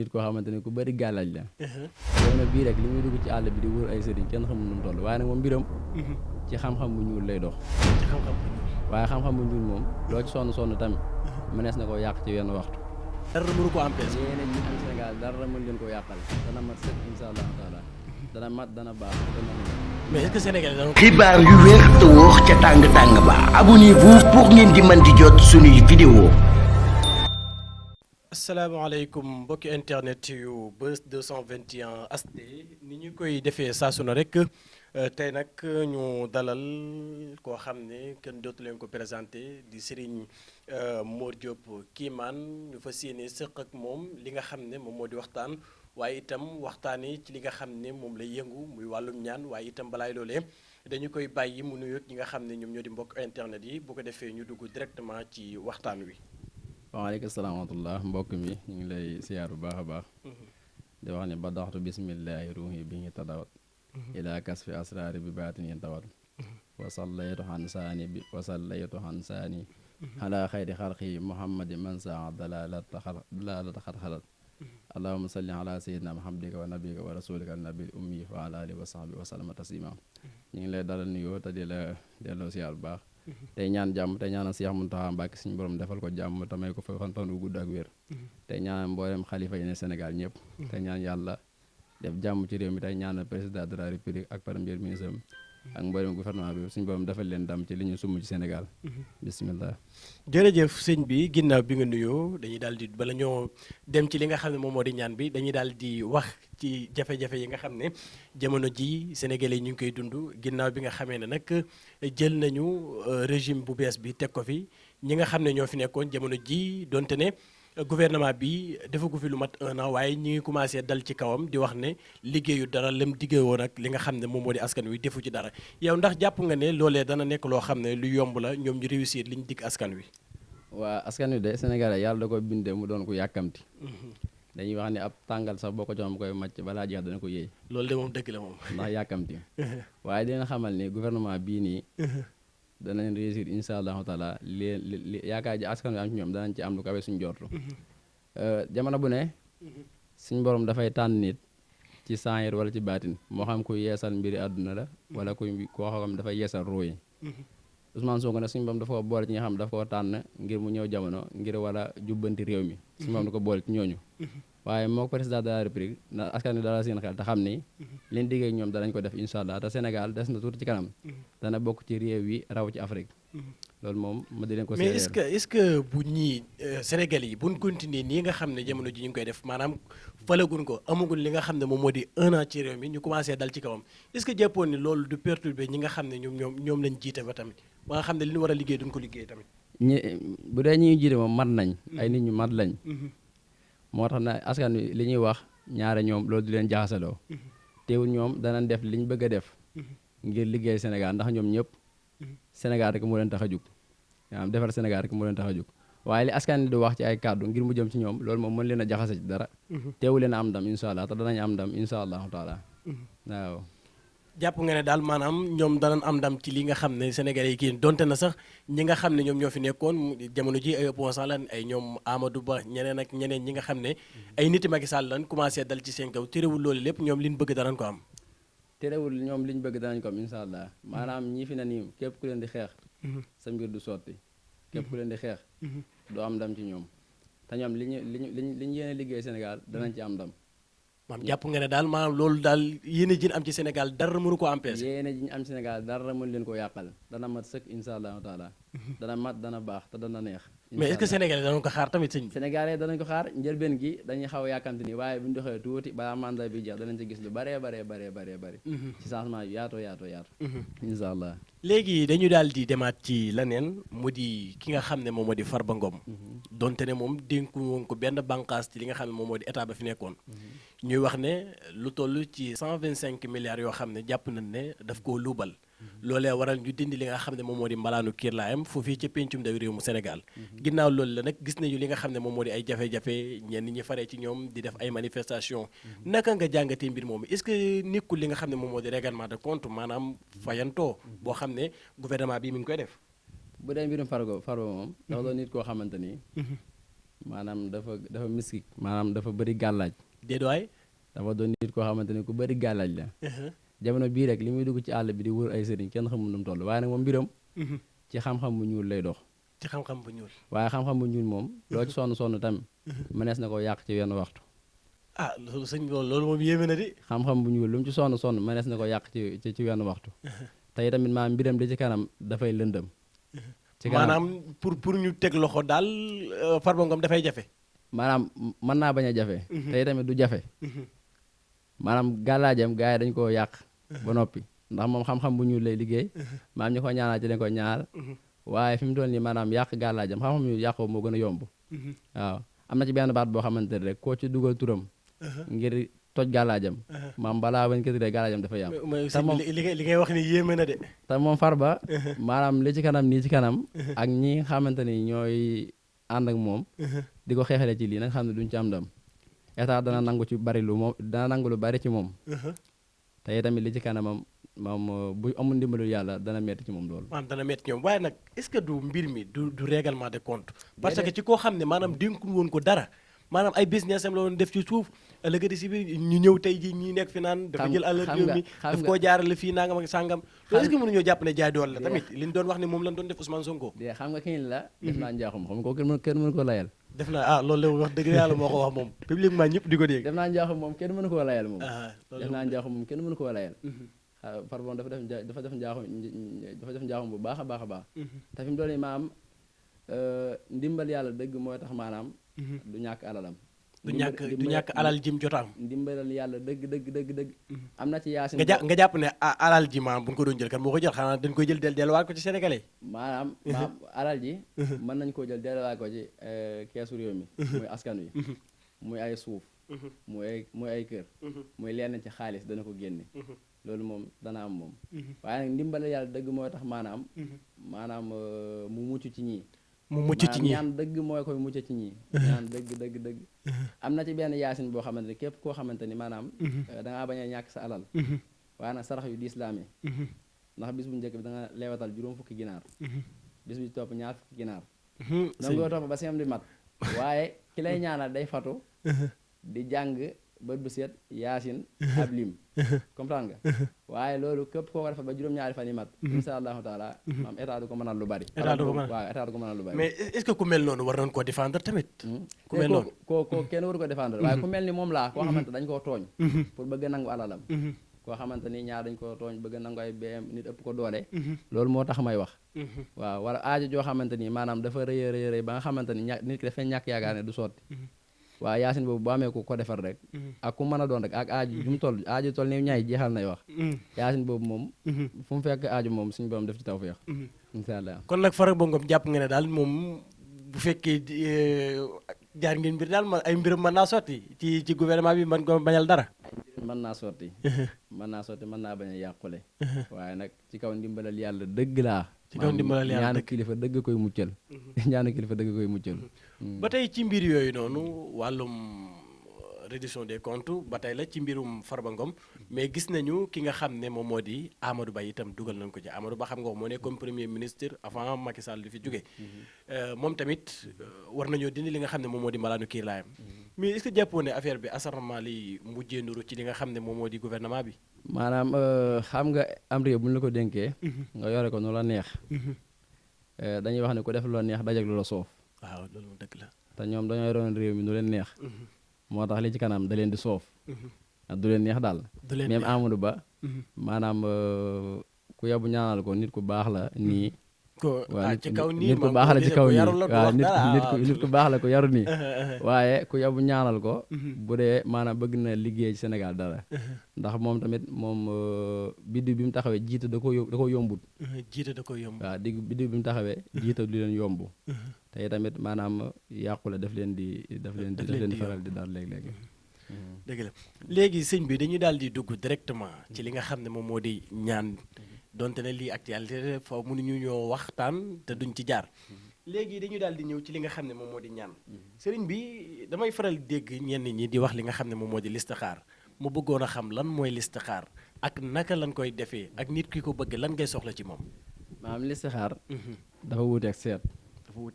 nit koo xamante ni ku bëri gàllaaj la. jamono bii rek li muy dugg ci àll bi di wër ay sëriñ kenn xamul nu mu toll waaye nag moom mbiram. ci xam-xam bu ñuul lay dox. ci xam-xam bu ñuul. waaye xam-xam bu ñuul moom loo ci sonn tamit. mënees na koo yàq ci wenn waxtu. dara mënu ko empêcher. yéen ñi am Sénégal dara mën leen koo yàqal dana mat sëkk incha allahu taala dana mat dana baax dana neex. mais est-ce que Sénégal dana. xibaar yu wér te wóor ca tàng tàng ba abonnez-vous pour ngeen di mën di jot suñuy vidéo. asalaamaaleykum mbokki internet yu Buzz 221 HD ni ñu koy defee saa su ne rek tey nag ñu dalal koo xam ne kenn dootu leen ko présenté di Serigne Mor Diop Kimane ñu fas yéene sëq ak moom li nga xam ne moom moo di waxtaan waaye itam waxtaanee ci li nga xam ne moom lay yëngu muy wàllum ñaan waaye itam balaay loolee dañu koy bàyyi mu nuyoog ñi nga xam ne ñoom ñoo di mbokk internet yi bu ko defee ñu dugg directement ci waxtaan wi. waaleykum salaam wa rahmatullah mbokk mi ñu ngi lay siyaar bu baax a baax. di wax ne ba daxtu bismillahi ruuhi bi ngi tadawat ila kasfi asraari bi baatin yin tawat wasallaytu xan saani bi wasallaytu xan saani xalaa xayri xalqi muhammadi man saa dalalata xat xalat allahuma salli ala sayyidina muhammadika wa nabika wa rasulika nabil ummi wa ala alihi wa sahbi wa sallama taslima ñu ngi lay dalal nuyoo te di la delloo siyaar bu baax tey ñaan jàmm tey ñaanal Seex Muntaxa Mbàkke suñu borom defal ko jàmm te may ko fa fan wu gudd ak wér tey ñaanal mboolem xalifa yi ne Sénégal ñëpp tey ñaan yàlla def jàmm ci réew mi tey ñaanal président de la république ak premier ministre ak mboolem gouvernement bi suñu borom defal leen dam ci li ñu sumb ci Sénégal bismillah jërëjëf sëñ bi ginnaaw bi nga nuyoo dañuy daal di bala ñoo dem ci li nga xam ne moom moo di ñaan bi dañuy daal di wax ci jafe-jafe yi nga xam ne jamono ji sénégalais yi ñu ngi koy dund ginnaaw bi nga xamee ne nag jël nañu régime bu bees bi teg ko fi ñi nga xam ne ñoo fi nekkoon jamono ji donte ne gouvernement bi defagu fi lu mat 1 an waaye ñi ngi commencé dal ci kawam di wax ne liggéeyu dara lam diggee woon ak li nga xam ne moom moo di askan wi defu ci dara yow ndax jàpp nga ne loolee dana nekk loo xam ne lu yomb la ñoom ñu réussir liñ digg askan wi. waa askan wi de Sénégalais yàlla da ko bindee mu doon ko yàkkamti dañuy wax ne ab tàngal sax boo ko jox mu koy màcc balaa jeex dana ko yéey. loolu de moom dëgg la moom. ndax yàkkamti waaye dina xamal ni gouvernement bii nii danañ réussir incha allahu taala li yaakaar ji askan wi am ci ñoom danañ ci am lu kawe suñ jortu jamono bu ne suñ borom dafay tànn nit ci saayir wala ci baatin moo xam kuy yeesal mbiri àdduna la wala koo xam dafay yeesal ruu yi Ousmane Sonko nag suñu borom dafa ko boole ci ñi nga xam dafa ko tànn ngir mu ñëw jamono ngir wala jubbanti réew mi suñu borom da ko boole ci ñooñu waaye moo président de la république na askan wi dala seen xel te xam ni liñ diggee ñoom danañ ko def incha allah te Sénégal des na tuuti ci kanam dana bokk ci réew yi raw ci Afrique loolu moom ma di leen ko mais est-ce que bu ñii Sénégal yi buñ continuer nii nga xam ne jamono ji ñu ngi koy def maanaam falagun ko amagun li nga xam ne moom moo di 1 an ci réew mi ñu commencé dal ci kawam est-ce que jàppoon ni loolu du perturber ñi nga xam ne ñoom lañ jiite ba tamit ba nga xam ne li ñu war a liggéey duñ ko liggéey tamit bu dee ñi jiite moom mat nañ ay nit ñu mat lañ moo tax na askan wi li ñuy wax ñaare ñoom loolu du leen jaxasaloo teewul ñoom danañ def liñ bëgg a def ngir liggéey Sénégal ndax ñoom ñëpp Sénégal rek moo leen tax a jug maanaam defar Sénégal rek moo leen tax a jug waaye li askan wi di wax ci ay kàddu ngir mu jëm ci ñoom loolu moom mën leen a jaxase ci dara teewul leen a am ndam incha allah te danañ am ndam incha allahu taala waaw jàpp nga ne daal maanaam ñoom danañ am ndam ci li nga xam ne Sénégalais yi kii donte na sax ñi nga xam ne ñoom ñoo fi nekkoon jamono ji ay opposants lan ay ñoom Amadou Ba ñeneen ak ñeneen ñi nga xam ne ay niti Macky Sall lan commencé dal ci seen kaw terewul loolu lépp ñoom liñ bëgg danañ ko am terewul ñoom liñ bëgg danañ ko am incha allah maanaam ñii fi ne nii képp ku leen di xeex sa mbir du sotti képp ku leen di xeex doo am ndam ci ñoom te ñoom liñu yéene liggéey Sénégal danañ ci am ndam maam jàpp nga ne daal maanaam loolu daal yéene ji ñu am ci Sénégal dara mënu ko empêcher. yéene ji ñu am ci Sénégal dara mën leen ko yàqal dana mat sëkk incha allahu taala dana mat dana baax te dana neex. mais est-ce que Sénégalais danañ ko xaar tamit sëñ bi. Sénégalais danañ ko xaar njëlbeen gi dañuy xaw a yàkkamti nii waaye bu ñu doxee tuuti balaa mandat bi jeex danañ ci gis lu baree bëri ci changement yu yaatoo incha allah. léegi dañu daal di demaat ci leneen mu di ki nga xam ne moom moo di Farba Ngom donte ne moom dénku woon ko benn bànqaas ci li nga xam ne moom moo di état ba fi nekkoon ñuy wax ne lu toll ci 125 milliards yoo xam ne jàpp nañ ne daf koo luubal loolee waral ñu dindi li nga xam ne moom moo di mbalaanu kiirlaayam foofii ca péncum ndawi réew mu Sénégal ginnaaw loolu la nag gis nañu li nga xam ne moom moo di ay jafe-jafe ñenn ñi faree ci ñoom di def ay manifestation naka nga jàngatee mbir moom est-ce que nekkul li nga xam ne moom moo di règlement de compte maanaam fayantoo boo xam ne gouvernement bi mi ngi koy def bu dee mbirum Farba moom dafa doon nit koo xamante ni maanaam dafa mystique maanaam dafa bëri gàllaaj déet waay. dafa doon nit koo xamante ni ku bëri gàllaaj la jamono bii rek li muy dugg ci àll bi di wër ay sëriñ kenn xamul nu mu toll waaye nag moom mbiram ci xam-xam bu ñuul lay dox ci xam-xam bu ñuul. waaye xam-xam bu ñuul moom loo ci sonn tamit mënees na ko yàq ci wenn waxtu ah loolu sëñ bi loolu moom yéeme na di. xam-xam bu ñuul lu mu ci sonn mënees na ko yàq ci wenn waxtu tey tamit maanaam mbiram di ci kanam dafay lëndëm ci kanam maanaam pour ñu teg loxo daal Farba Ngom dafay jafe. maanaam mën naa bañ a jafe tey tamit du jafe maanaam gàllaajam gars yi dañ koo yàq ba noppi ndax moom xam-xam bu ñuul lay liggéey maam ñu ko ñaanal ci dañ ko ñaar waaye fi mu toll nii maanaam yàq gàllaajam xam-xam ñu yàqoo moo gën a yomb waaw am na ci benn baat boo xamante ne rek koo ci dugal turam ngir toj gàllaajam maam balaa bañ ko tuddee gàllaajam dafa yàqu te moom li ngay wax ni yéeme na de. te moom Farba maanaam li ci kanam nii ci kanam ak ñi nga xamante ni ñooy ànd ak moom di ko xeexale ci lii nag xam ne duñ ci am ndam état dana nangu ci bari lu moom dana nangu lu bari ci moom te tamit li ci kanamam moom bu amul ndimbalu yàlla dana metti ci moom loolu maanaam dana metti ci moom waaye nag est-ce que du mbir mi du règlement de compte parce que ci koo xam ne maanaam dénkul woon ko dara maanaam ay business am la woon def ci suuf ëllëgati si biir ñu ñëw tey ji ñi nekk fi naan dafa jël alal réew mi daf koo jaarale fii nangam ak sàngam est-ce que mënuñoo jàpp ne jaay doole la tamit li ñu doon wax ne moom lañ doon def Ousmane Sonko de xam nga kiñ la def naa njaaxum xam nga ko kenn mënu ko layal def naa loolu la wax dëgg yàlla moo ko wax moom publiquement ñëpp di ko dégg def naa njaaxum moom kenn mënu koo layal moom def naa njaaxum moom kenn mënu koo layal Farba dafa def njaaxum bu baax a baax a baax te fi mu doon maam ndimbal yàlla dëgg mooy tax maanaam du ñàkk alalam du ñàkk alal jim jot a am ndimbalal yàlla dëgg am na ci yaasin nga jàpp ne alal ji maanaam bu ñu ko doon jël kan moo ko jël xanaa dañ koy jël delluwaat ko ci sénégalais maanaam alal ji mën nañ koo jël delluwaat ko ci keesu réew mi muy askan wi muy ay suuf muy ay kër muy lenn ci xaalis dana ko génne loolu moom dana am moom waaye nag ndimbalal yàlla dëgg mooy tax maanaam mu mucc ci ñii mu mucc ci ñi ñaan dëgg mooy koy mucc ci ñi ñaan dëgg am na ci benn yaasin boo xamante ni képp koo xamante ni maanaam dangaa bañ a ñàkk sa alal waaye nag sarax yu di islaami ndax bis bu njëkk bi da nga leewatal juróom fukki ginaar bis bi topp ñaar fukki ginaar donc yoo topp ba si am di mat waaye ki lay ñaanal day fatu di jàng bët bu seet yaasin ab lim comprendre nga waaye loolu képp koo ko defal ba juróom-ñaari fan yi mat insha allahu taala maam état du ko mënal lu bari état du ko mënal lu bari mais est-ce que ku mel noonu war nañ koo défendre tamit ku mel noonu ko kenn waru ko défendre waaye ku mel ni moom laa koo xamante dañ koo tooñ pour bëgg a nangu alalam koo xamante ni ñaar dañ koo tooñ bëgg a nangu ay BM nit ëpp ko doole loolu moo tax may wax waaw wala aajo joo xamante ni maanaam dafa rëy ba nga xamante ni nit ki dafay ñàkk yaakaar ne du sotti waaw yaasin boobu bu amee ku ko defar rek ak ku mën a doon rek ak aaju ju mu toll aaju toll ni ñaay jeexal nay wax yaasin boobu moom fu mu fekk aaju moom suñu borom def ci tawfeex insha Allah kon nag Farba Ngom jàpp nga ne daal moom bu fekkee jaar ngeen mbir daal ay mbiram mën naa sotti ci gouvernement bi mën ko bañal dara mën naa sotti mën naa bañ a yàqule waaye nag ci kaw ndimbalal yàlla dëgg laa ci kaw ndimbalal yàlla ñaanu kilifa dëgg koy muccal ñaanu kilifa dëgg koy muccal ba tey ci mbir yooyu noonu wàllum reddition des comptes ba tey la ci mbirum Farba Ngom mais gis nañu ki nga xam ne moom moo di Amadou Ba itam dugal nañ ko ci Amadou Ba xam nga moo ne comme premier ministre avant Macky Sall di fi jóge moom tamit war nañoo dindi li nga xam ne moom moo di malaanu kii laayam mais est-ce que jàppoo ne affaire bi asarnement li mujjee nuru ci li nga xam ne moom moo di gouvernement bi maanaam xam nga am réew bu ñu la ko dénkee nga yore ko nu la neex dañuy wax ne ku def lu la neex dajak lu la soof waaw loolu moom dëgg la te ñoom dañoo yoroon réew mi nu leen neex moo tax li ci kanam da leen di soof du leen neex daal même Amadou Ba maanaam ku yebu ñaanal ko nit ku baax la nii waaw ci kaw nii nit ku baax la ci kaw nii waaw nit ku baax la ko yaru nii waaye ku yebu ñaanal ko bu dee maanaam bëgg na liggéey ci Sénégal dara ndax moom tamit moom biddiw bi mu taxawee jiite da ko yombut jiite da ko yomb waaw biddiw bi mu taxawee jiite du leen yomb te tamit maanaam yàqule daf leen di faral di daal léegi-léegi dëgg la léegi sëñ bi dañuy daal di dugg directement ci li nga xam ne moom moo di ñaan donte ne lii actualité foofu mënuñu ñoo waxtaan te duñ ci jaar léegi dañuy daal di ñëw ci li nga xam ne moom moo di ñaan sëriñ bi damay faral dégg ñenn ñi di wax li nga xam ne moom moo di listixaar mu bëggoon a xam lan mooy listixaar ak naka lañ koy defee ak nit ki ko bëgg lan ngay soxla ci moom maanaam listixaar dafa wuuteeg seet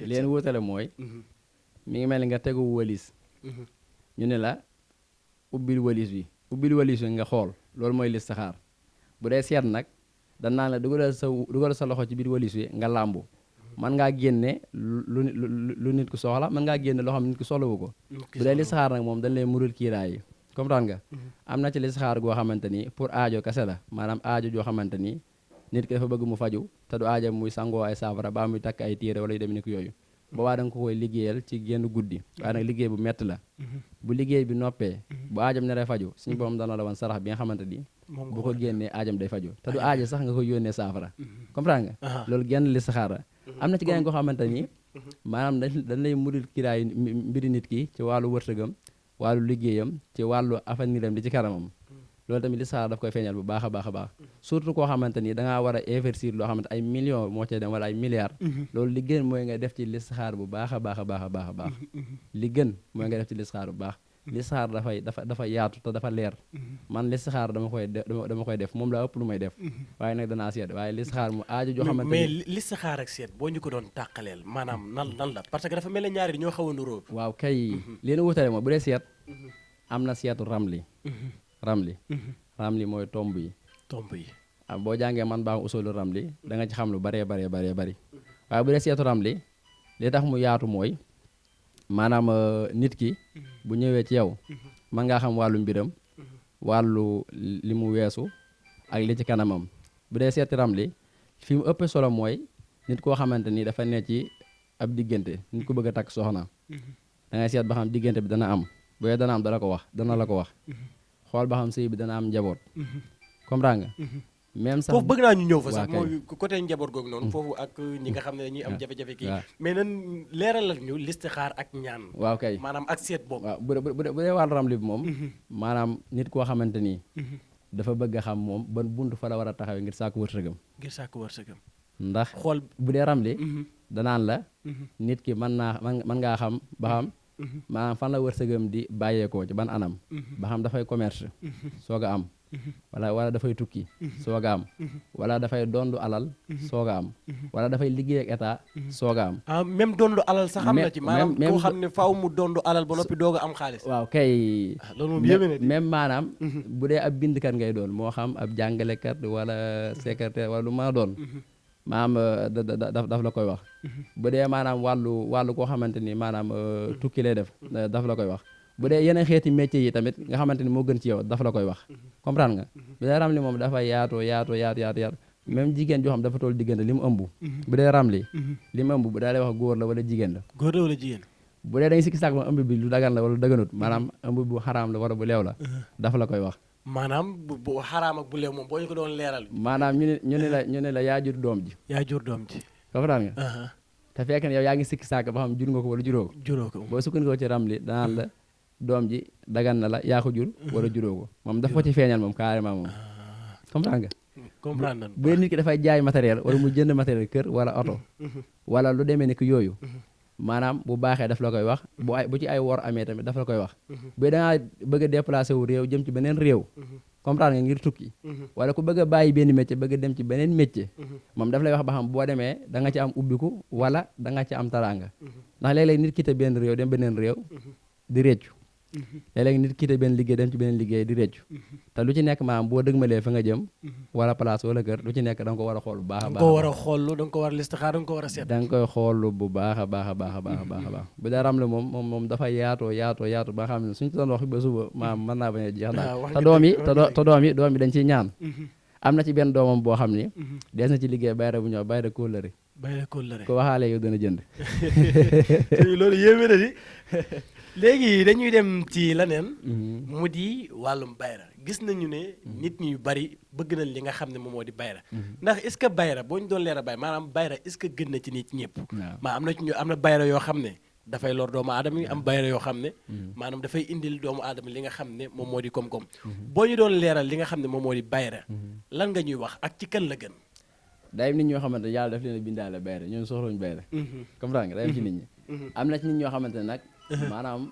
leen wuutale mooy mi ngi mel ni nga tegu walis ñu ne la ubbil walis bi nga xool loolu mooy listixaar bu dee seet nag dan naan la dugalal sa loxo ci biir walis wi nga làmbu mën ngaa génne lu nit ku soxla mën ngaa génne loo xam nit ku soxlawu ko bu dee listixaar nag moom dañ lay murul kiiraay yi comprendre nga am na ci listixaar goo xamante ni pour aajo kese la maanaam aajo joo xamante ni nit ki dafa bëgg mu faju te du aajo muy sangoo ay saafara ba muy takk ay téere wala yu dem ni ko yooyu boobaa da nga ko koy liggéeyal ci génn guddi waaye nag liggéey bu metti la bu liggéey bi noppee bu aajam ne day faju suñu borom dana la woon sarax bi nga xamante ni bu ko génnee aajam day faju te du aajo sax nga koy yónnee saafara comprendre nga loolu genn listixaar la am na ci geneen koo xamante ni maanaam dañ lay muril kiraay mbiri nit ki ci wàllu wërsëgam wàllu liggéeyam ci wàllu avenir am di ci kanamam loolu tamit listixaar daf koy feeñal bu baax a baax a baax surtout koo xamante ni dangaa war a investir loo xamante ay millions moo cee dem wala ay milliards loolu li gën mooy nga def ci listixaar bu baax a baax a baax a baax a baax li gën mooy nga def ci listixaar bu baax listixaar dafa yaatu te dafa leer man listixaar dama koy def moom laa ëpp lu may def waaye nag danaa seet waaye listixaar mu aajo joo xamante ni mais listixaar ak seet boo ñu ko doon tàqaleel maanaam nan la parce que dafa mel ne ñaari ñoo xaw a nuroo waaw kay leen wutale moom bu dee seet am na seetu ramli mooy tomb yi boo jàngee man baa usulu ramli da nga ci xam lu baree bari waaye bu dee seetu ramli li tax mu yaatu mooy maanaam nit ki bu ñëwee ci yow mën ngaa xam wàllu mbiram wàllu li mu weesu ak li ci kanamam bu dee seeti ramli fi mu ëpp solo mooy nit koo xamante ni dafa ne ci ab diggante nit ku bëgg a takk soxna da ngay seet ba xam diggante bi dana am bu dee dana am dana la ko wax xool ba xam sëy bi dana am njaboot comprendre nga même sax foofu bëgg naa ñu ñëw fa sax mooy côté njaboot googu noonu foofu ak ñi nga xam ne dañuy am jafe-jafe kii mais nan leeralal ñu listixaar ak ñaan waaw kay maanaam ak seet boobu waaw bu dee wàllu ramli bi moom maanaam nit koo xamante nii dafa bëgg a xam moom ban bunt fa la war a taxawee ngir sàkku wërsëgam ndax xool bu dee ramli danaan la nit ki mën ngaa xam ba xam maanaam fan la wërsëgam di bàyyeekoo ci ban anam ba xam dafay commerce soog a am wala dafay tukki soog a am wala dafay dondu alal soog a am wala dafay liggéey ak état soog a am même dondu alal sax am na ci maanaam koo xam ne faaw mu dondu alal ba noppi doog a am xaalis waaw kay loolu moom yéeme na même maanaam bu dee ab bindkat ngay doon moo xam ab jàngalekat wala secrétaire wala lu ma doon maanaam daf la koy wax bu dee maanaam wàllu koo xamante ni maanaam tukki lay def daf la koy wax bu dee yeneen xeeti métier yi tamit nga xamante ni moo gën ci yow daf la koy wax comprendre nga bu dee ramli moom dafa yaatu même jigéen joo xam dafa toll diggante li mu ëmb bu dee ramli li mu ëmb bu daa lay wax góor la wala jigéen la bu dee dañu sikki sàkk ma ëmb bi lu dagan la wala daganut maanaam ëmb bu xaraam la wala bu leew la dafa la koy wax maanaam bu xaraam ak bu leew moom boo ñu ko doon leeral maanaam ñu ne la yaa jur doom ji comprendre nga te fekk ne yow yaa ngi sikki sàkk ba xam jur nga ko wala juróo ko boo sukkandikoo ci ramli danaan la doom ji dagan na la yaa ko jur wala juróo ko moom daf ko ci feeñal moom carrément moom comprendre nga bu dee nit ki dafay jaay matériel wala mu jënd matériel kër wala oto wala lu demee ni ki yooyu maanaam bu baaxee daf la koy wax bu ci ay wor amee tamit daf la koy wax bu dangaa bëgg a déplacé wu réew jëm ci beneen réew comprendre nga ngir tukki wala ku bëgg a bàyyi benn métier bëgg a dem ci beneen métier moom daf lay wax ba xam boo demee da nga ci am ubbiku wala da nga ci am taraanga ndax léeg-léeg nit quitté benn réew dem beneen réew di réccu léeg-léeg nit quitté benn liggéey dem ci beneen liggéey di réccu te lu ci nekk maanaam boo dëgmalee fa nga jëm wala place wala kër lu ci nekk da nga ko war a xool bu baax a baax da nga ko war a xool da nga ko war a listixaar da nga ko war a seet da nga koy xool bu baax a baax a baax a baax a baax a baax bu dee ramli moom dafa yaatu ba xam ne suñ ci doon wax ba suba maam mën naa bañ a jeex daal te doom yi dañ ciy ñaan am na ci benn doomam boo xam ni dees na ci liggéey bayra bu ñëw bayra kóllëre ko waxaale yow dana jënd loolu yéeme na di léegi dañuy dem ci leneen mu di wàllum bayra gis nañu ne nit ñi bari bëgg nañ li nga xam ne moom moo di bayra ndax est-ce que bayra boo ñu doon leer a bay maanaam bayra est-ce que gën na ci nit ñëpp am na bayra yoo xam ne dafay lor doomu aadama yi am bayra yoo xam ne maanaam dafay indil doomu aadama li nga xam ne moom moo di koom-koom boo ñu doon leeral li nga xam ne moom moo di bayra lan nga ñuy wax ak ci kan la gën day am nit ñoo xamante ne yàlla daf leen a bindaale bayra ñoom soxlañu bayra comprendre nga day am ci nit ñi am na ci nit ñoo xamante ne nag maanaam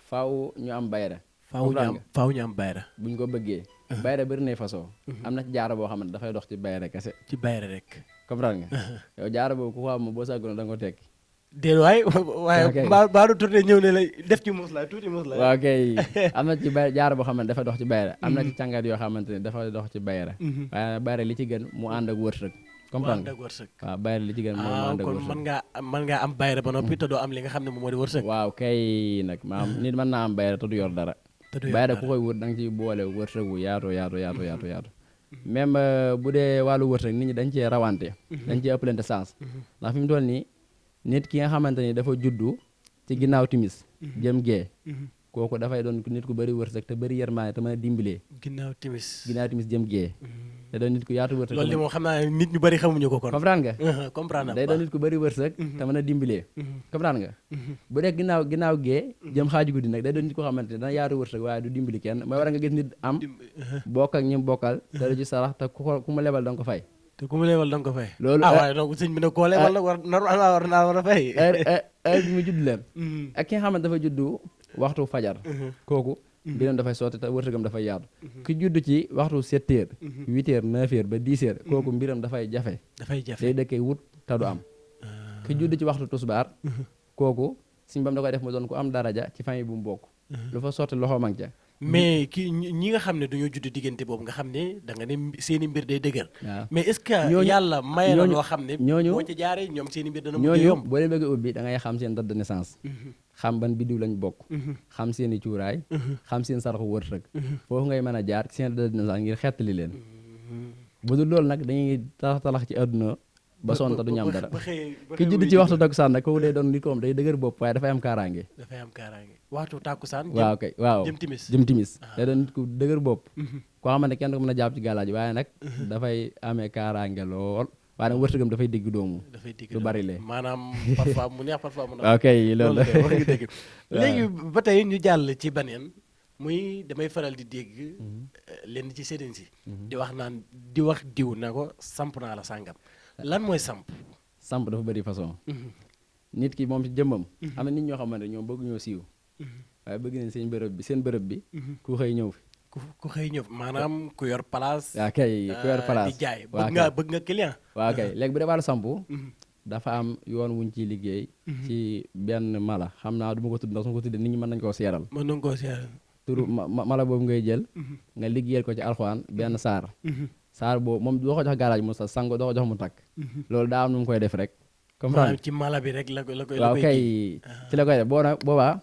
faaw ñu am bayra faaw ñu am bayra buñ ko bëggee bayra bëri na façon am na ci jaara boo xamante dafay dox ci bayra kese ci bayra rek comprendre nga yow jaara boobu ku ko am boo sàggoon da nga ko tekki déedéet waaye mbaa du tourné ñëw ne la def ci muslaay tuuti muslaay. waaw kay am na ci bay jaar boo xamante dafa dox ci bayra am na ci càngat yoo xamante ne dafa dox ci bayra waaye bayra li ci gën mu ànd ak wërsëg comprendre waaw bayra li ci gën mu ànd ak wërsëg kon mën ngaa am bayra ba noppi te doo am li nga xam ne moom moo di wërsëg. waaw kay nag maam nit mën naa am bayra te du yor dara bayra ku koy wut da nga ciy boole wërsëg wu yaatu même bu dee wàllu wërsëg nit ñi dañ cee rawante dañ cee ëppalante sens ndax fi mu toll nii nit ki nga xamante ni dafa juddu ci ginnaaw timis jëm gee kooku dafay doon nit ku bëri wërsëg te bëri yërmaane te mën a dimbalee ginnaaw timis jëm gee te doon nit ku yaatu wërsëg loolu li moom xam naa nit ñu bëri xamuñu ko kon comprendre nga comprendre day doon nit ku bëri wërsëg te mën a dimbalee comprendre nga bu dee ginnaaw gee jëm xaaju guddi nag day doon nit ko xamante ne dana yaatu wërsëg waaye du dimbali kenn mooy war nga gis nit am bokk ak ñi bokkal te du ci sarax te ku ma lebal danga ko fay te ku mu lebal da nga ko fay. loolu waaye donc sëñ bi nag koo lebal nag war a fay. heure bi mu judd leen. ak ki nga xamante dafa juddu waxtu fajar. kooku mbiram dafay sotti te wërsëgam dafay yaatu. ki judd ci waxtu 7 heures. 8 heures 9 heures ba 10 heures. kooku mbiram dafay jafe. day dëkkee wut te du am. ki judd ci waxtu tusbaar. kooku suñ bam da koy def mu doon ku am daraja ci famille bu mu bokk. lu fa sotti loxo mag ca. mais ñi nga xam ne dañoo judd diggante boobu nga xam ne da nga ne seeni mbir day dëgër. mais est-ce que yàlla maye na loo xam ne. boo ci jaaree ñoom seeni mbir dana mujj yomb. boo leen bëgg a ubbi da ngay xam seen date de naissance. xam ban biddiw lañ bokk. xam seen i cuuraay. xam seen saraxu wërsëg. foofu ngay mën a jaar ci seen date de naissance ngir xettali leen. bu dul loolu nag dañuy talax ci àdduna ba sonn te du ñu am dara ki judd ci waxtu takkusaan nag kooku day doon nit ko moom day dëgër bopp waaye dafay am kaaraange. waxtu takkusaan waaw jëm timis day doon nit ku dëgër bopp koo xamante kenn du ko mën a jàpp ci gàllaaj waaye nag dafay amee kaaraange lool waaye nag wërsëgam dafay digg doomu du bari lee maanaam parfois mu neex parfois mu ok loolu la wax nga dëgg léegi ba tey ñu jàll ci baneen muy damay faral di dégg lenn ci sëriñ si di wax diw na ko samp naa la sàngam lan mooy samp dafa bëri façon nit ki moom ci jëmmam am na nit ñoo xamante ñoom bëgg ñoo siiw waaye bëgg nañ seen bërëb bi ku xëy ñëw fi ku xëy ñëw maanaam ku yor place waaw kay ku yor place di jaay bëgg nga client waaw kay léegi bu dee wàllu samp dafa am yoon wuñ ciy liggéey ci benn mala xam naa du ma ko tudd ndax su ma ko tuddee nit ñi mën nañ koo seeral turu mala boobu ngay jël nga liggéeyal ko ci alxuraan benn saar boobu moom doo ko jox galaaj mu sa sango doo ko jox mu takk loolu daa am nu mu koy def rek comprendre ci mala bi rek la koy waaw kay ci la koy def boobaa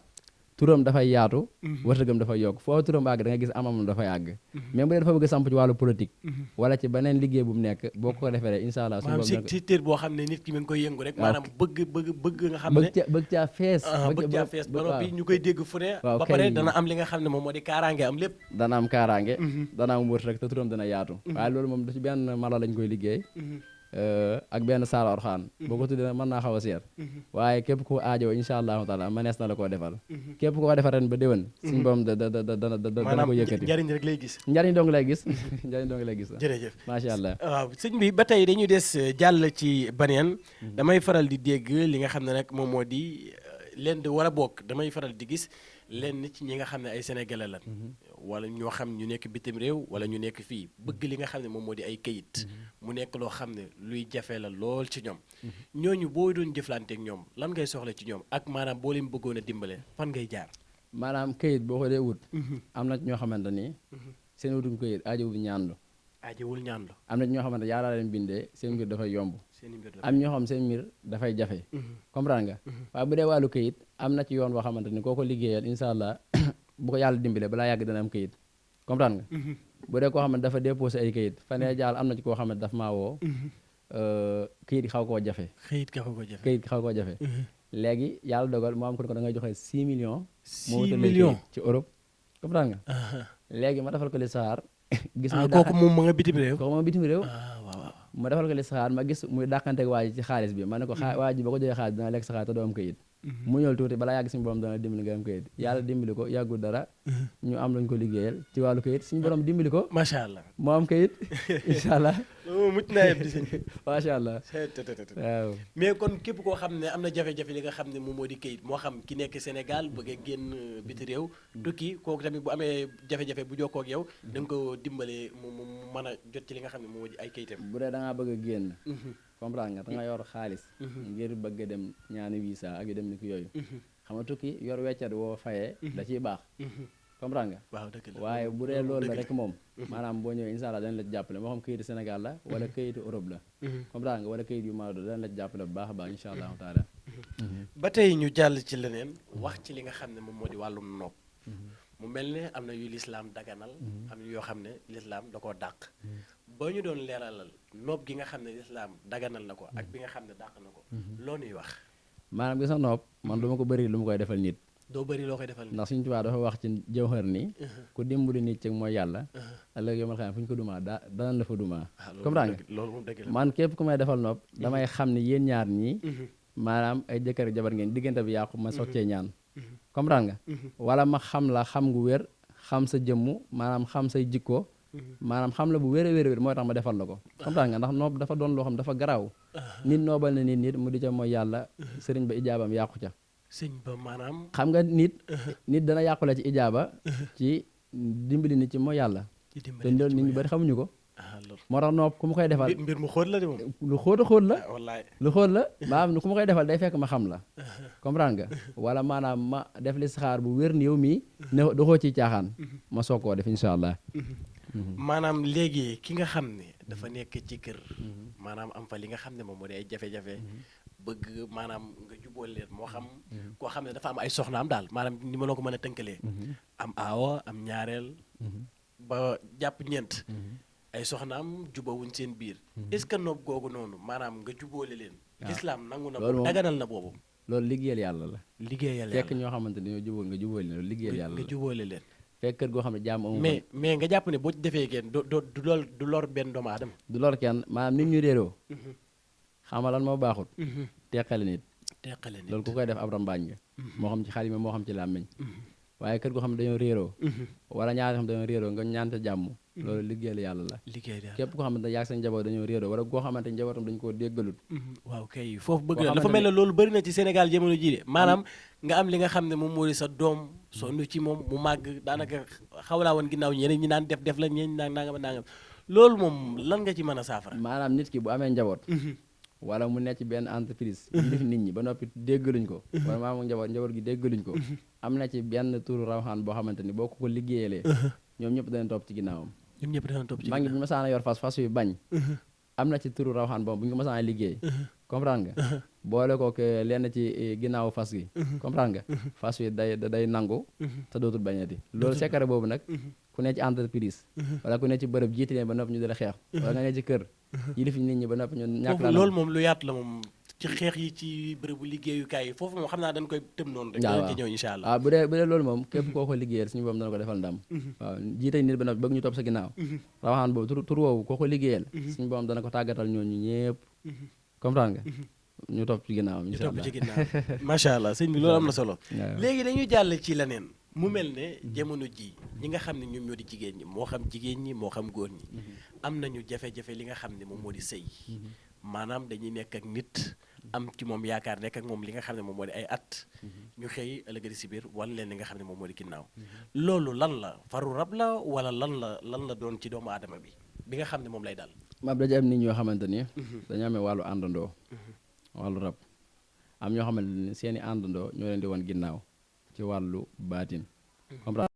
turam dafay yaatu wërsëgam dafay yokk foo turam àgg da nga gis amam dafay àgg même bu dee dafa bëgg samp ci wàllu politique wala ci beneen liggéey bu mu nekk boo ko defee rek incha allah maanaam si téer boo xam ne nit ki mi ngi koy yëngu rek maanaam bëgg nga xam ne bëgg caa fees ba noppi ñu koy dégg fu ne ba pare dana am li nga xam ne moom moo di kaaraange am lépp dana am kaaraange dana am wërsëg te turam dana yaatu waaye loolu moom da ci benn mala lañ koy liggéey ak benn saala orxaan boo ko tuddee mën naa xaw a seer waaye képp ku aajo incha allahu taala manees na la koo defal képp ku ko defal ren ba déwén suñu borom dana ko yëkkati njariñ rek lay gis njariñ dong lay gis jërëjëf macha allah waaw sëñ bi ba tey dañuy des jàll ci baneen damay faral di dégg li nga xam ne nag moom moo di leen di war a bokk damay faral di gis leen ci ñi nga xam ne ay sénégalais lan wala ñoo xam ñu nekk bitim réew wala ñu nekk fii bëgg li nga xam ne moom moo di ay kayit mu nekk loo xam ne luy jafe la lool ci ñoom ñooñu boo doon jëflanteek ñoom lan ngay soxla ci ñoom ak maanaam boo leen bëggoon a dimbale fan ngay jaar maanaam kayit boo ko dee wut am na ñoo xamante ni seen wutum kayit aajowul ñaandu am na ñoo xamante yàlla leen bindee seen mbir dafay yomb am ñoo xam seen mbir dafay jafe comprendre nga waaye bu dee wàllu kayit am na ci yoon boo xamante ni koo ko liggéeyal incha allah bu ko yàlla dimbale balaa yàgg dana am kayit comprendre nga bu dee koo xam ne dafa déposé ay kayit fanee jaal am na ci koo xam ne daf maa woo kayit xaw koo jafe léegi yàlla dogal mu am ko da ngay joxe 6 millions 6 millions ci Europe comprendre nga léegi ma defal ko li saar gis kooku moom ma nga bitim réew ma defal ko li saxaar ma gis muy dàqanteeg waa ji ci xaalis bi ma ne ko waa ji ba ko joxee xaalis dina lekk sa xaalis te doo am kayit mu ñëw tuuti balaa yàgg suñu borom dana dimbali nga am kayit yàlla dimbali ko yàggul dara ñu am lañ ko liggéeyal ci wàllu kayit suñu borom dimbali ko macha allah moo am kayit incha allah mucc naa yeb di sëñ macha allah waaw mais kon képp koo xam ne am na jafe-jafe li nga xam ne moom moo di kayit moo xam ki nekk Sénégal bëgg a génn biti réew tukki kooku tamit bu amee jafe-jafe bu jokkoo ak yow da nga ko dimbale mu mën a jot ci li nga xam ne moom moo di ay kayitam bu dee da ngaa bëgg a génn comprendre nga da nga yor xaalis ngir bëgg a dem ñaani visa ak yu dem ni ko yooyu xam nga tukki yor weccat woo fayee da ciy baax comprendre nga waaw dëgg la waaye bu dee loolu la rek moom maanaam boo ñëwee incha allah dañ la jàppale moo xam këyitu Sénégal la wala këyitu Europe la comprendre nga wala këyit yu Maodo dañ la jàppale bu baax a baax incha allahu taala ba tey ñu jàll ci leneen wax ci li nga xam ne moom moo di wàllum nopp mu mel ne am na yu lislaam daganal am yoo xam ne lislaam da koo dàq ba ñu doon leeralal nopp gi nga xam ne lislaam daganal na ko ak bi nga xam ne dàq na ko loo nuy wax maanaam gis nga nopp man du ma ko bëri lu ma koy defal nit doo bëri loo koy defal nit ndax Sëñ Tuubaa dafa wax ci jawhar ni ku dimbali nit ci mooy yàlla ëllëg yomal xam fu ñu ko dumaa danañ la fa dumaa comprendre nga loolu moom dëgg la man képp ku may defal nopp damay xam ne yéen ñaar ñii maanaam ay jëkkër ak jabar ngeen diggante bi yàqu ma soog cee ñaan comprendre nga wala ma xam la xam gu wér xam sa jëmmu maanaam xam say jikko maanaam xam la bu wér a wér mooy tax ma defal la ko comprendre nga ndax noob dafa doon loo xam dafa garaaw nit noobal na nit mu di ca mooy yàlla sëriñ ba ijaabam yàqu ca sëñ ba maanaam xam nga nit dana yàqule ci ijaaba ci dimbali nit ci mooy yàlla te loolu nit ñu bari xamuñu ko moo tax nopp ku ma koy defal mbir mu xóot la de moom lu xóot a xóot la wallaay lu xóot la maanaam ku ma koy defal day fekk ma xam la comprendre nga wala maanaam ma def li saxaar bu wér ni yow mii ne doxoo ci caaxaan ma soog koo def incha allah maanaam léegi ki nga xam ne dafa nekk ci kër maanaam am fa li nga xam ne moom moo di ay jafe-jafe bëgg maanaam nga jubóol leen moo xam koo xam ne dafa am ay soxnaam daal maanaam ni ma la ko mën a tënkalee am aawa am ñaareel ba jàpp ñeent ay soxnaam jubawuñ seen biir est-ce que noob googu noonu maanaam nga jubóole leen lislaam nangu na ko daganal na boobu loolu liggéeyal yàlla la liggéeyal fekk ñoo xamante ne ñoo jubóol nga jubóole leen loolu liggéeyal yàlla la nga jubóole leen fekk kër goo xam ne jaam amu mais nga jàpp ne boo ci defee kenn du lor benn doomu aadama du lor kenn maanaam nit ñu réeroo xama lan moo baaxut teqale nit loolu ku koy def ab rambaañ nga moo xam ci xalima moo xam ci làmmiñ waaye kër goo xam ne dañoo réeroo wala ñaari xam dañoo réeroo nga ñaante jàmm loolu liggéeyal yàlla la képp koo xamante ne yaag seen njaboot dañoo réeroo wala koo xamante njabootam dañu koo déggalut waaw kay foofu bëgg na dafa mel ne loolu bëri na ci Sénégal jamono jii de maanaam nga am li nga xam ne moom moo di sa doom sonn ci moom mu màgg daanaka xawlaa woon ginnaaw ñeneen ñi naan def la ñeen ñi nangam loolu moom lan nga ci mën a saafara maanaam nit ki bu amee njaboot wala mu nekk ci benn entreprise yi def nit ñi ba noppi déggaluñ ko wala maam njaboot gi déggaluñ ko am na ci benn turu rawxaan boo xamante ni boo ko liggéeyalee ñoom ñëpp dañ topp ci ginnaawam maa ngi bu ñu masaan a yor fas yu bañ am na ci turu rawxaan boobu bu ñu ko masaan a liggéey comprendre nga boole ko lenn ci ginnaawu fas gi comprendre nga fas wi day nangu te dootul bañati loolu secret boobu nag ku ne ci entreprise wala ku ne ci bërëb jiite leen ba noppi ñu dala xeex wala nga ne ci kër yilif nit ñi ba noppi ñu ñàkk la loolu moom lu yaatu la moom ci xeex yi ci bërëbu liggéeyukaay yi foofu moom xam naa dañ koy tëm noonu rek dañ ci ñëw incha allah waaw bu dee loolu moom képp koo ko liggéeyal suñu borom dana ko defal ndam waaw jiite nit ba noppi bëgg ñu topp sa ginnaaw rawaxaan boobu tur woowu koo ko liggéeyal suñu borom dana ko tàggatal ñooñu ñëpp comprendre nga ñu topp ci ginnaaw incha allah ñu topp ci ginnaaw macha allah sëñ bi loolu am na solo léegi dañuy jàll ci leneen mu mel ne jamono ji ñi nga xam ne ñoom ñoo di jigéen ñi moo xam jigéen ñi moo xam góor ñi am nañu jafe-jafe li nga xam ne moom moo di sëy maanaam dañuy nekk ak nit am ci moom yaakaar nekk ak moom li nga xam ne moom moo di ay at ñu xëy ëllëgati si biir wan leen li nga xam ne moom moo di ginnaaw loolu lan la faru rab la wala lan la doon ci doomu aadama bi nga xam ne moom lay daal maam dañu am nit ñoo xamante ni dañoo amee wàllu àndandoo wàllu rab am ñoo xamante ni seeni àndandoo ñoo leen di wan ginnaaw ci wàllu baatin comprendre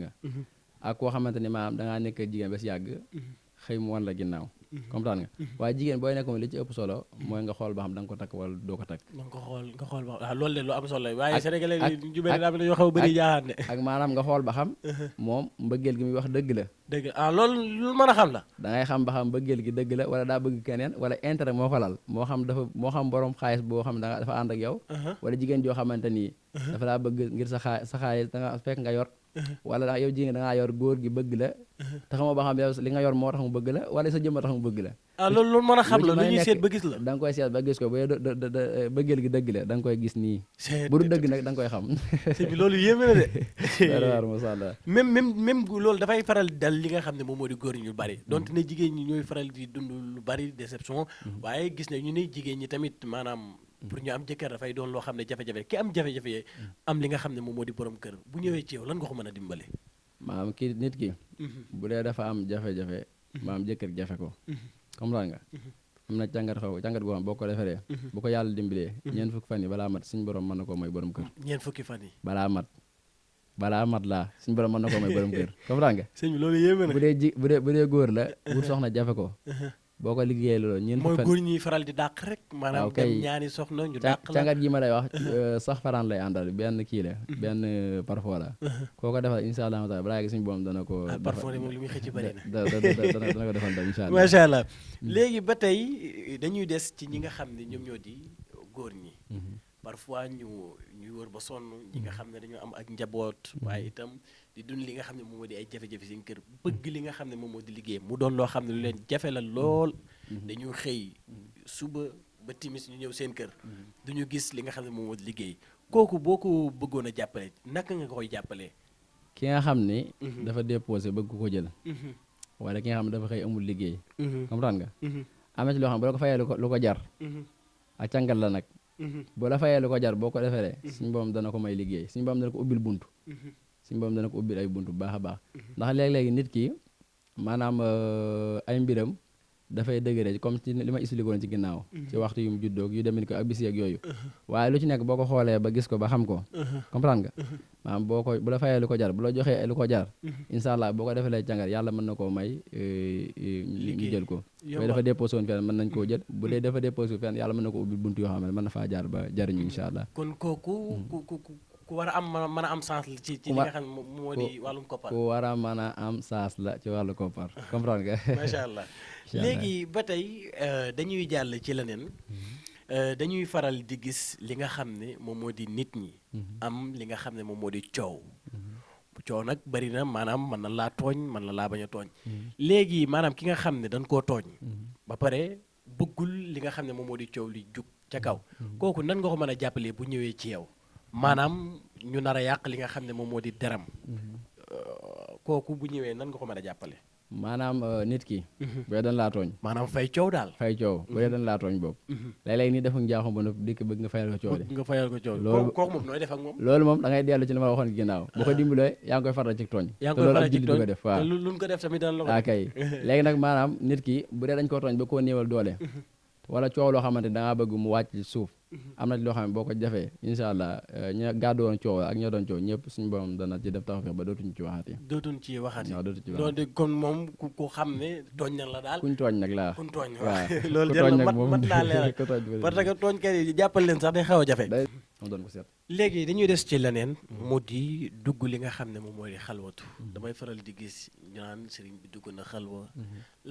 nga ak koo xamante ni maanaam dangaa nekk jigéen ba si yàgg xëy mu wan la ginnaaw comprendre nga waaye jigéen booy nekk moom li ci ëpp solo mooy nga xool ba xam da nga ko takk wala doo ko takk nga xool ba waaw loolu de lu am solo waaye sénégalais ñu bëri daa yoo xaw a bëri jaaxaan de ak maanaam nga xool ba xam moom mbëggeel gi muy wax dëgg la loolu lu mën a xam la da ngay xam ba xam mbëggeel gi dëgg la wala daa bëgg keneen wala intérêt moo ko lal moo xam borom xaalis boo xam ne dafa ànd ak yow wala jigéen joo xamante nii dafa daa bëgg ngir sa xaalis da nga fekk nga yor wala yow jigéen da ngaa yor góor gi bëgg la te xamoo ba xam yow li nga yor moo tax mu bëgg la wala sa jëmm tax mu bëgg la loolu mën a xam la lu ñuy seet ba gis la da nga koy seet ba gis ko ba bëggeel gi dëgg la da nga koy gis nii bu du dëgg nag da nga koy xam sëñ bi loolu yéeme na de war masha Allah même loolu dafay faral dal li nga xam ne moom moo di góor ñu bari donte ne jigéen ñi ñooy faral di dund lu bari déception waaye gis ne ñu ne jigéen ñi tamit maanaam pour ñu am jëkkër dafay doon loo xam ne jafe-jafe ki am jafe-jafe am li nga xam ne moom moo di borom kër bu ñëwee ci yow lan nga ko mën a dimbale maanaam kii nit ki bu dee dafa am jafe-jafe maanaam jëkkër jafe ko comprendre nga am na càngat goo xam boo ko defaree bu ko yàlla dimbalee ñeent fukki fan yi balaa mat suñu borom mën na koo may borom kër. ñeent fukki fan yi balaa mat laa suñu borom mën na koo may borom kër comprends nga. sëñ bi loolu yéeme na. bu dee góor la wut soxna jafe ko boo ko liggéeyee loolu ñeent fukki fan mooy góor ñi faral di dàq rek maanaam dem ñaani soxna ñu dàq la càngat gi ma lay wax sax faraan lay àndal benn kii la benn parfum la koo ko defal insha allah taala balaa gi suñu borom dana ko parfum de moom li muy xëcc bëri na dana ko defal dam insha allah macha allah léegi ba tey dañuy des ci ñi nga xam ne ñoom ñoo di góor ñi parfois ñuy wër ba sonn ñi nga xam ne dañoo am ak njaboot waaye itam di dund li nga xam ne moom moo di ay jafe-jafe seen kër bëgg li nga xam ne moom moo di liggéey mu doon loo xam ne lu leen jafe la lool dañuy xëy suba ba timis ñu ñëw seen kër duñu gis li nga xam ne moom moo di liggéey kooku boo ko bëggoon a jàppale naka nga koy jàppalee ki nga xam ne dafa déposé bëgg ko jël wala ki nga xam ne dafa xëy amul liggéey comprendre nga am na ci loo xam ne bu la ko fayee lu ko jar ak càngat la nag boo la fayee lu ko jar boo ko defaree suñu borom dana ko may liggéey suñu borom dana ko ubbil buntu suñu borom dana ko ubbil ay buntu bu baax a baax ndax léeg-léegi nit ki maanaam ay mbiram dafay dëgëre comme ci li ma expliqué woon ci ginnaaw ci waxtu yu mu juddoog yu demee ko ak bis yeeg yooyu waaye lu ci nekk boo ko xoolee ba gis ko ba xam ko comprendre nga maanaam bu la fayee lu ko jar bu la joxee lu ko jar incha allah boo ko defalee càngat yàlla mën na koo may ñu jël ko mais dafa déposé woon fenn mën nañ koo jël bu dee dafa déposé fenn yàlla mën na ko ubbil buntu yoo xam ne mën na faa jaar ba jariñu incha allah kon kooku ku war a am mën a am sens la ci li nga xam ne moo di wàllum koppar ku war a mën a am sens la ci wàllu koppar comprendre nga macha allah léegi ba tey dañuy jàll ci leneen dañuy faral di gis li nga xam ne moom moo di nit ñi am li nga xam ne moom moo di coow coow nag bari na maanaam mën na laa tooñ mën na laa bañ a tooñ léegi maanaam ki nga xam ne dañ koo tooñ ba pare bëggul li nga xam ne moom moo di coow li jug ca kaw kooku nan nga ko mën a jàppalee bu ñëwee ci yow maanaam ñu nar a yàq li nga xam ne moom moo di deram kooku bu ñëwee nan nga ko mën a jàppale maanaam nit ki bu dee dañ laa tooñ maanaam fay coow daal fay coow bu dee dañ laa tooñ boobu léeg-léeg nii defa njaaxum ba noppi dikk bëgg nga fayal ko coow nga fayal ko coow loolu kooku moom nooy def ak moom loolu moom da ngay dellu ci li ma waxoon ginnaaw bu ko dimbalee yaa ngi koy faral ci tooñ te loolu ab jullit du ko def waaw luñ ko def tamit dana la ko kay léegi nag maanaam nit ki bu dee dañ ko tooñ ba koo néewal doole wala coow loo xamante da ngaa bëgg mu wàcc ci suuf am na loo xam ne boo ko jafee incha allah ña gàddu woon coow ak ña doon coow ñëpp suñu borom dana ci def tawfeex ba dootuñ ci waxaati waaw dootuñ ci waxaati kon moom ku xam ne tooñ na la daal kuñ tooñ nag laa kuñ tooñ waaw loolu jël mat naa leeral parce que tooñkat yi jàppal leen sax day xaw a jafe ma doon ko seet léegi dañuy des ci leneen mu di dugg li nga xam ne moom mooy xalwatu damay faral di gis ñu naan sëriñ bi dugg na xalwa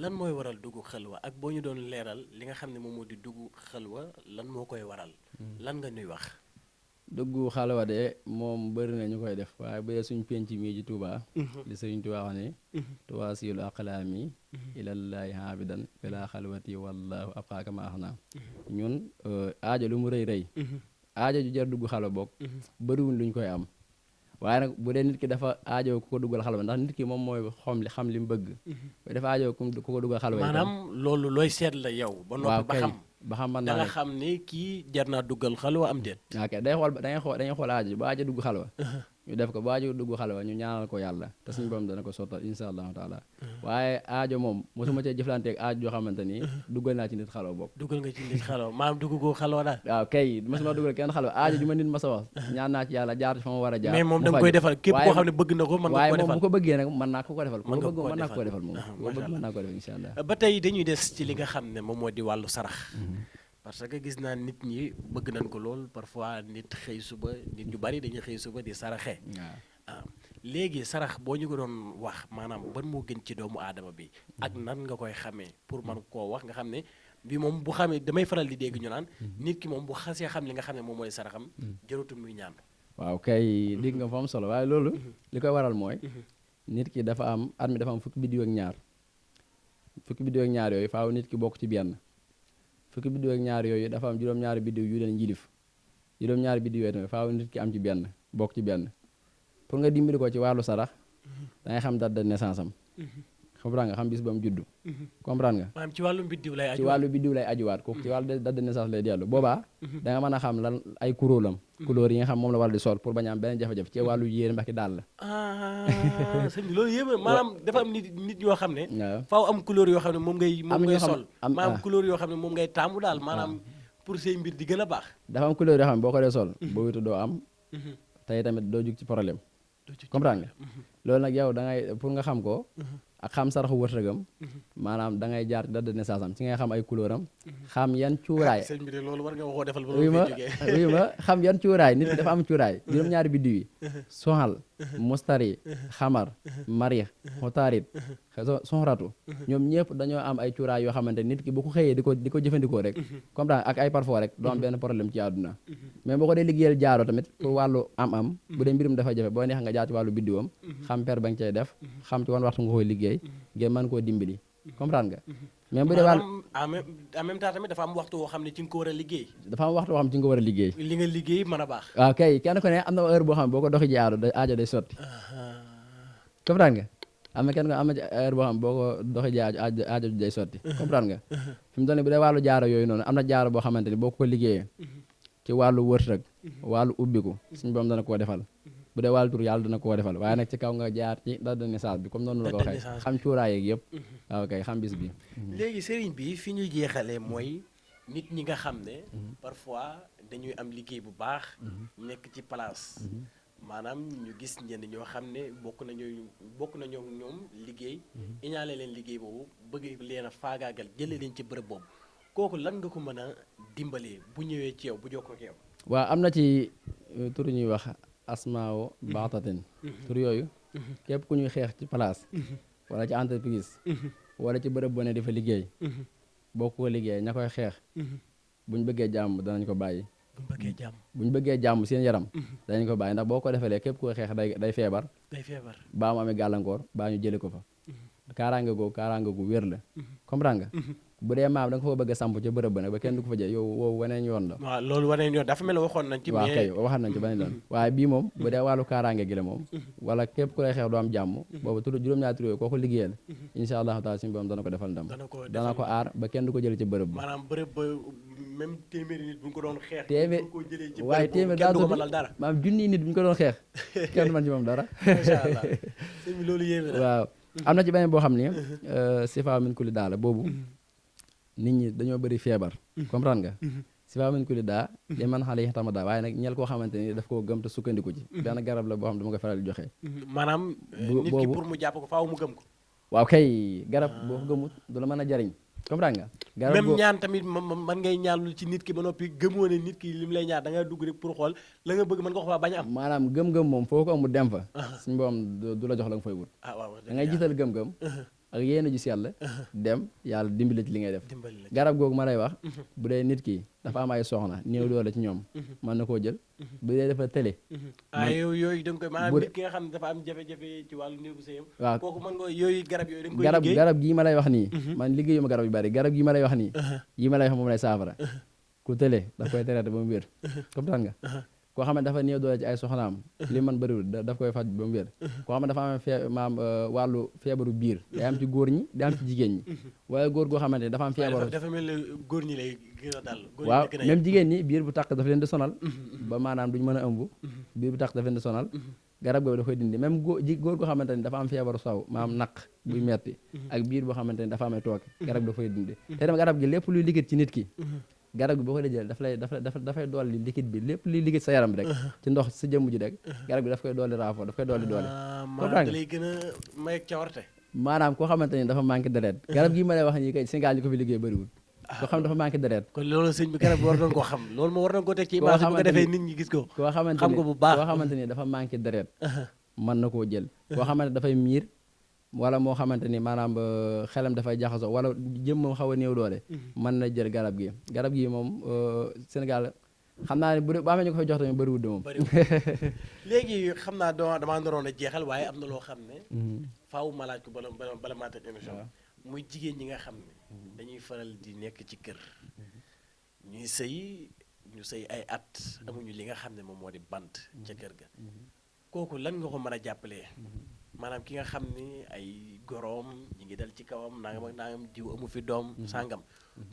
lan mooy waral dugg xalwa ak boo ñu doon leeral li nga xam ne moom moo di dugg xalwa lan moo koy waral lan nga ñuy wax dugg xalwa de moom bëri na ñu koy def waaye bu dee suñ penc mii ji Touba li sëriñ Touba wax ne tuwaasilu aqlaami ilallaahi haabidan bila xalwati wallahu abqaaka ma axna ñun aajo lu mu rëy rëy aajo ju jar dugg xalwa boog bëriwuñ luñ koy am waaye nag bu dee nit ki dafa aajo ku ko duggal xalwa ndax nit ki moom mooy xam li mu bëgg bu dafa aajo ku ko duggal xalwa maanaam loolu looy seet la yow ba noppi ba xam mën da naa nga xam ne kii jar naa duggal xalwa am déet ok dañuy xool aajo ba aajo dugg xalwa ñu def ko ba aajo dugg xalwa ñu ñaanal ko yàlla te suñu borom dana ko sottal insha allahu taala waaye aajo moom mosuma cee jëflanteeg aajo joo xamante ni duggal naa ci nit xalwa bokk duggal nga ci nit xalwa maanaam dugg ko xalwa daal waaw kay mosuma duggal kenn xalwa aajo ju ma nit ma sa wax ñaan naa ci yàlla jaar ci fa ma war a jaar mais moom da nga koy defal képp koo xam ne bëgg na ko mën nga waaye ko moom defal bu ko bëggee nag mën naa ko defal mën nga mën naa ko defal moom mën naa ko defal insha allah ba tey dañuy des ci li nga xam ne moom moo di wàllu sarax parce que gis naa nit ñi bëgg nañ ko lool parfois nit xëy suba nit ñu bari dañuy xëy suba di saraxe waaw léegi sarax boo ñu ko doon wax maanaam ban moo gën ci doomu aadama bi ak nan nga koy xamee pour man koo wax nga xam ne bi moom bu xamee damay faral di dégg ñu naan nit ki moom bu xasee xam li nga xam ne moom mooy saraxam jërutul muy ñaan waaw kay dégg nga fa am solo waaye loolu li koy waral mooy nit ki dafa am at mi dafa am fukki biddiw ak ñaar yooyu faaw nit ki bokk ci benn fukki biddiw ak ñaar yooyu dafa am juróom-ñaari biddiw yu leen njilif juróom-ñaari biddiw yooyu tamit faaw nit ki am ci benn bokk ci benn pour nga dimbali ko ci wàllu sarax dangay xam date de naissance am comprendre nga xam bis ba mu juddu comprendre nga maanaam ci wàllum biddiw lay aju ci wàllu biddiw lay ajuwaat kooku ci wàllu date de naissance lay dellu boobaa da nga mën a xam lan ay kuróolam couleur yi nga xam moom la war di sol pour bañ a am benn jafe-jafe ci wàllu yéen mbaki daal la sëñ bi loolu yëpp maanaam dafa am nit yoo xam ne waaw faaw am couleur yoo xam ne moom ngay xam- sol am- maanaam ah. couleur yoo xam ne moom ngay taamu daal maanaam pour say mbir di gën a baax dafa am couleur yoo xam ne boo ko dee sol boo witu doo am tey tamit doo jug ci problème comprendre nga loolu nag yow da ngay pour nga xam ko ak xam saraxu wërsëgam maanaam da ngay jaar ci date de naissance am ci ngay xam ay couleur am xam yan cuuraay sëñ bi de loolu war nga waxoo defal ba wuyu ma fay jógee wuyu ma xam yan cuuraay nit ki dafa am cuuraay juróom-ñaari biddiw yi soxal mustari xamar marix xotaarit soxratu ñoom ñëpp dañoo am ay cuuraay yoo xamante nit ki bu ko xëyee di ko jëfandikoo rek comprendre ak ay parfum rek doo am benn problème ci àdduna mais boo ko dee liggéeyal jaaro tamit pour wàllu am bu dee mbirum dafa jafe boo neex nga jaar ci wàllu biddiwam xam per ba nga cay def xam ci wan waxtu nga koy liggéey ngeen mën koo dimbali comprendre nga mais bu dee wàllu en même temps tamit dafa am waxtu woo xam ne ci nga ko war a liggéey dafa am waxtu boo xam ci nga war a liggéey li nga liggéey mën a baax waaw kay kenn ku ne am na heure boo xam ne boo ko doxi ji aajo day sotti comprendre nga am na kenn ko am na ci heure boo xam ne boo ko doxi ji aajo day sotti comprendre nga fi mu toll nii bu dee wàllu jaaro yooyu noonu am na jaaro boo xamante ni boo ko liggéeyee ci wàllu wërsëg wàllu ubbiku suñu borom dana koo defal bu dee wàllu tur yàlla dana koo defal waaye nag ci kaw nga jaar ci date de naissance bi comme noonu la ko waxee xam cuuraay yeeg yëpp waaw kay xam bis bi léegi sëriñ bi fi ñuy jeexalee mooy nit ñi nga xam ne parfois dañuy am liggéey bu baax nekk ci place maanaam ñu gis ñenn ñoo xam ne bokk nañoo ñoom liggéey iñaale leen liggéey boobu bëgg leen a faagaagal jëlee leen ci bërëb boobu kooku lan nga ko mën a dimbalee bu ñëwee ci yow bu jokkoo ak yow waaw am na ci tur ñuy wax asmaawo baatatin tur yooyu képp ku ñuy xeex ci place wala ci entreprise wala ci bërëb bone di fa liggéey boo ko liggéey ña koy xeex buñ bëggee jàmm danañ ko bàyyi buñ bëggee jàmm seen yaram danañ ko bàyyi ndax boo ko defalee képp ku xeex day feebar baa mu amee gàllankoor baa ñu jëli ko fa kaaraange gu wér la comprendre nga bu dee maam da nga fa bëgg a samp ca bërëb ba nag ba kenn du ko fa jël yow woowu waneen yoon la waaw loolu waneen yoon dafa mel ne waxoon nañ ci waaw kay waxaat nañ ci beneen yoon waaye bii moom bu dee wàllu kaaraange gi la moom wala képp ku lay xeex doo am jàmm boobu tur juróom-ñaari tur yooyu koo ko liggéeyal insha allahu taala suñu borom dana ko defal ndam dana ko aar ba kenn du ko jël ci bërëb ba maanaam bërëb ba même téeméeri nit bu ñu ko doon xeex waaye téeméer daa tuuti maanaam junniy nit bu ñu ko doon xeex kenn man ci moom dara macha allah sëñ bi loolu yéeme na waaw am na ci beneen boo xam ne sifa min kulli daala boobu nit ñi dañoo bëri feebar comprendre nga sifa min kulli daa li man xale yi tamada waaye nag ñel koo xamante ni daf koo gëm te sukkandiku ci benn garab la boo xam ne dama ko faral di joxe maanaam nit ki pour mu jàpp ko faaw mu gëm ko waaw kay garab boo ko gëmut du la mën a jariñ comprendre nga garab même ñaan tamit man ngay ñaanlu ci nit ki ba noppi gëmoo ne nit ki li mu lay ñaan da ngay dugg rek pour xool la nga bëgg mën nga ko faa bañ a am maanaam gëm-gëm moom foo ko amul dem fa suñu borom du la jox la nga fay wut da ngay jiital gëm-gëm ak yéen a ju sell dem yàlla dimbali ci li ngay def garab googu ma lay wax bu dee nit ki dafa am ay soxna néew doole ci ñoom mën na koo jël bu dee dafa tële yooyu da nga koy maanaam nit ki nga xam ne dafa am jafe-jafe ci wàllu néegu sëyam waaw kooku mën nga yooyu garab yooyu da nga koy liggéey garab gii ma lay wax nii man liggéeyuma garab yu bari garab gii ma lay wax nii yi ma lay wax moom lay saafara ku tële daf koy traité ba mu wér comprendre nga koo xam ne dafa néew doole ci ay soxnaam li man bëriwul daf koy faj ba mu wér koo xam ne dafa am wàllu feebaru biir day am ci góor ñi day am ci jigéen ñi waaye góor goo xamante ni dafa am feebaru dafa mel ne góor ñi lay gën a dal waaw même jigéen ñi biir bu tàq dafa leen di sonal ba maanaam duñ mën a ëmb biir bu tàq dafa leen di sonal garab googu da koy dindi même góor goo xamante ni dafa am feebaru saw maanaam naq buy metti ak biir boo xamante ni dafa amee tooke garab da koy dindi te dem garab gi lépp luy liggéey ci nit ki garab gi boo ko dee jël dafay dolli liquide bi lépp luy liquide sa yaram bi rek ci ndox sa jëmm ji rek garab gi daf koy dolli raafoo daf koy dolli doole maanaam da lay gën a may cawarte maanaam koo xamante ni dafa manqué deret garab gi ma lay wax nii kay Sénégal ñi ko fi liggéey bëriwul koo xam ne dafa manqué deret kon loolu sëñ bi garab bi war nañ koo xam loolu moo war nañ koo teg ci image bu ko defee nit ñi gis ko koo xamante xam ko bu baax koo xamante ni dafa manqué deret mën na koo jël koo xamante dafay miir wala moo xamante ni maanaam xelam dafay jaxasoo wala jëmmam xaw a néew doole mën na jël garab gi moom Sénégal xam naa ne bu amee ñu ko fay jox tamit bëriwul de moom léegi xam naa damaa naroon a jeexal waaye am na loo xam ne faaw ma laaj ko bala maa tëj émission muy jigéen ñi nga xam ne dañuy faral di nekk ci kër ñuy sëy ay at amuñu li nga xam ne moom moo di bant ca kër ga kooku lan nga ko mën a jàppalee maanaam ki nga xam ni ay goroom ñi ngi dal ci kawam nangam ak nangam jiw amu fi doom sàngam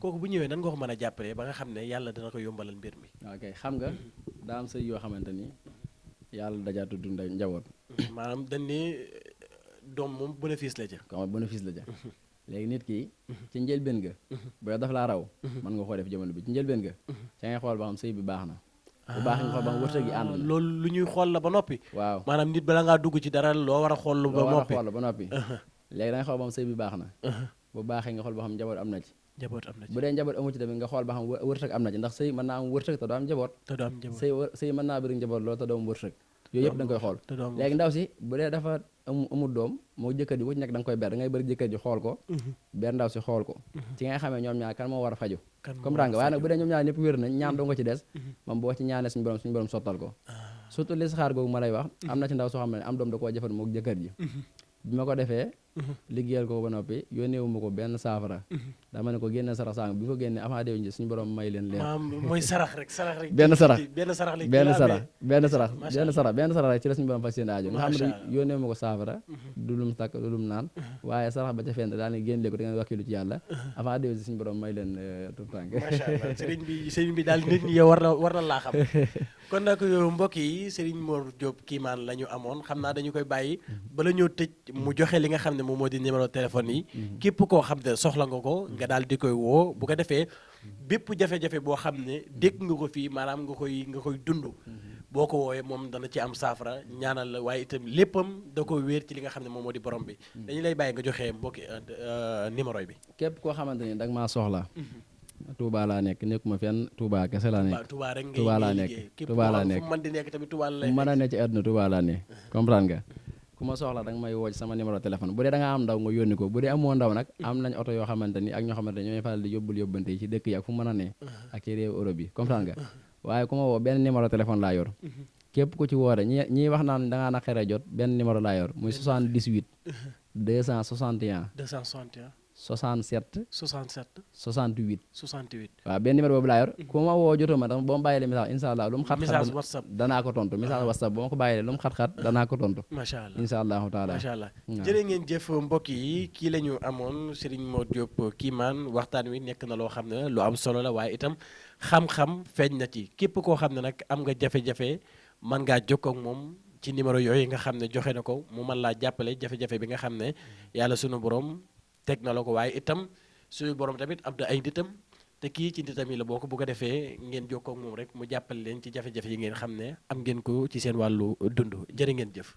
kooku bu ñëwee nan nga ko mën a jàppalee ba nga xam ne yàlla dana ko yombalal mbir mi. ok xam nga daa am sëy yoo xamante ni yàlla dajaatu dund ak njaboot. maanaam dañ ne doom moom bénéfice la ja. comme bénéfice la ja léegi nit ki ci njëlbeen ga boo daf laa raw mën nga koo def jamono bi ci njëlbeen ga ca ngay xool ba xam sëy bi baax na bu baax nga xool ba xam wërsëg yi ànd na loolu lu ñuy xool la ba noppi. waaw maanaam nit bala ngaa dugg ci dara loo war a xool ba noppi ba noppi léegi da ngay xool ba xam sëy bi baax na bu baaxee nga xool ba xam njaboot am na ci bu dee njaboot amu ci tamit nga xool ba xam wërsëg am na ci ndax sëy mën naa am wërsëg te doo am njaboot sëy mën naa bëri njaboot loolu te doo am wërsëg yooyu yëpp da nga koy xool léegi ndaw si bu dee dafa amul doom moo jëkkër ji ku ci nekk da nga koy ber da ngay bëri jëkkër ji xool ko ber ndaw si xool ko ci ngay xamee ñoom ñaar kan moo war a faju comprendre nga waaye nag bu dee ñoom ñaar ñëpp wér nañ ñaan doo nga ci des moom boo ci ñaanee suñu borom sottal ko surtout li saxaar googu ma lay wax am na ci ndaw soo xam ne am doom da koo jëfan mook jëkkër ji bi ma ko defee liggéeyal ko ba noppi yónneewu ma ko benn saafara dama ne ko génne sarax sang bi ko génne avant déw ji suñu borom may leen leer mooy sarax rek benn sarax rek ci la suñu borom faj seen aajo nga xam ne yónneewu ma ko saafara du lum takk du lum naan waaye sarax ba ca fent daal ne génne ko da ngeen wakkilu ci yàlla avant déw ji suñu borom may leen tout tànk macha allah sëriñ bi daal nit ñi yow war na laa xam kon nag mbokk yi Serigne Mor Diop Kimane la ñu amoon xam naa dañu koy bàyyi bala ñoo tëj mu joxe li nga xam ne moom moo di numéro téléphone yi képp koo xam ne soxla nga ko nga daal di koy woo bu ko defee bépp jafe-jafe boo xam ne dégg nga ko fii maanaam nga koy dund boo ko woowee moom dana ci am saafara ñaanal la waaye itam léppam da ko wéer ci li nga xam ne moom moo di borom bi dañu lay bàyyi nga joxe mbokki numéro bi képp koo xamante ni da nga maa soxla Touba laa nekk nekkuma fenn Touba kese laa nekk Touba laa nekk Touba laa nekk mën di nekk tamit Touba la mën a ne ci àdduna Touba laa ne comprendre nga ku ma soxla da nga may woo ci sama numéro téléphone bu dee da nga am ndaw nga yónni ko bu dee amoo ndaw nag am nañ oto yoo xamante ni ak ñoo xamante ni ñooy faral di yóbbante yi ci dëkk yi ak fu mën a ne ak ci réew Europe yi comprendre nga waaye ku ma woo benn numéro téléphone laa yor képp ku ci woote ñi wax naan da ngaa naqaree jot benn numéro laa yor muy 78 261 67 68 waaw benn numéro boobu laa yor ku ma woo jotoo ma tam boo ma bàyyilee message incha allah lu mu xat-xat danaa ko tontu message whatsapp boo ma ko bàyyilee lu mu xat-xat danaa ko tontu macha allah incha allahu taala macha allah jërë ngeen jëf mbokk yi kii la ñu amoon Serigne Mor Diop Kimane waxtaan wi nekk na loo xam ne lu am solo la waaye itam xam-xam feeñ na ci képp koo xam ne nag am nga jafe-jafe mën ngaa jokkoo ak moom ci numéro yooyu nga xam ne joxe na ko mu mën laa jàppale jafe-jafe bi nga xam ne yàlla sunu borom teg na la ko waaye itam suñu borom tamit am na ay nditam te kii ci nditam yi la boo ko bu ko defee ngeen jokkoo ak moom rek mu jàppale leen ci jafe-jafe yi ngeen xam ne am ngeen ko ci seen wàllu dund jërë ngeen jëf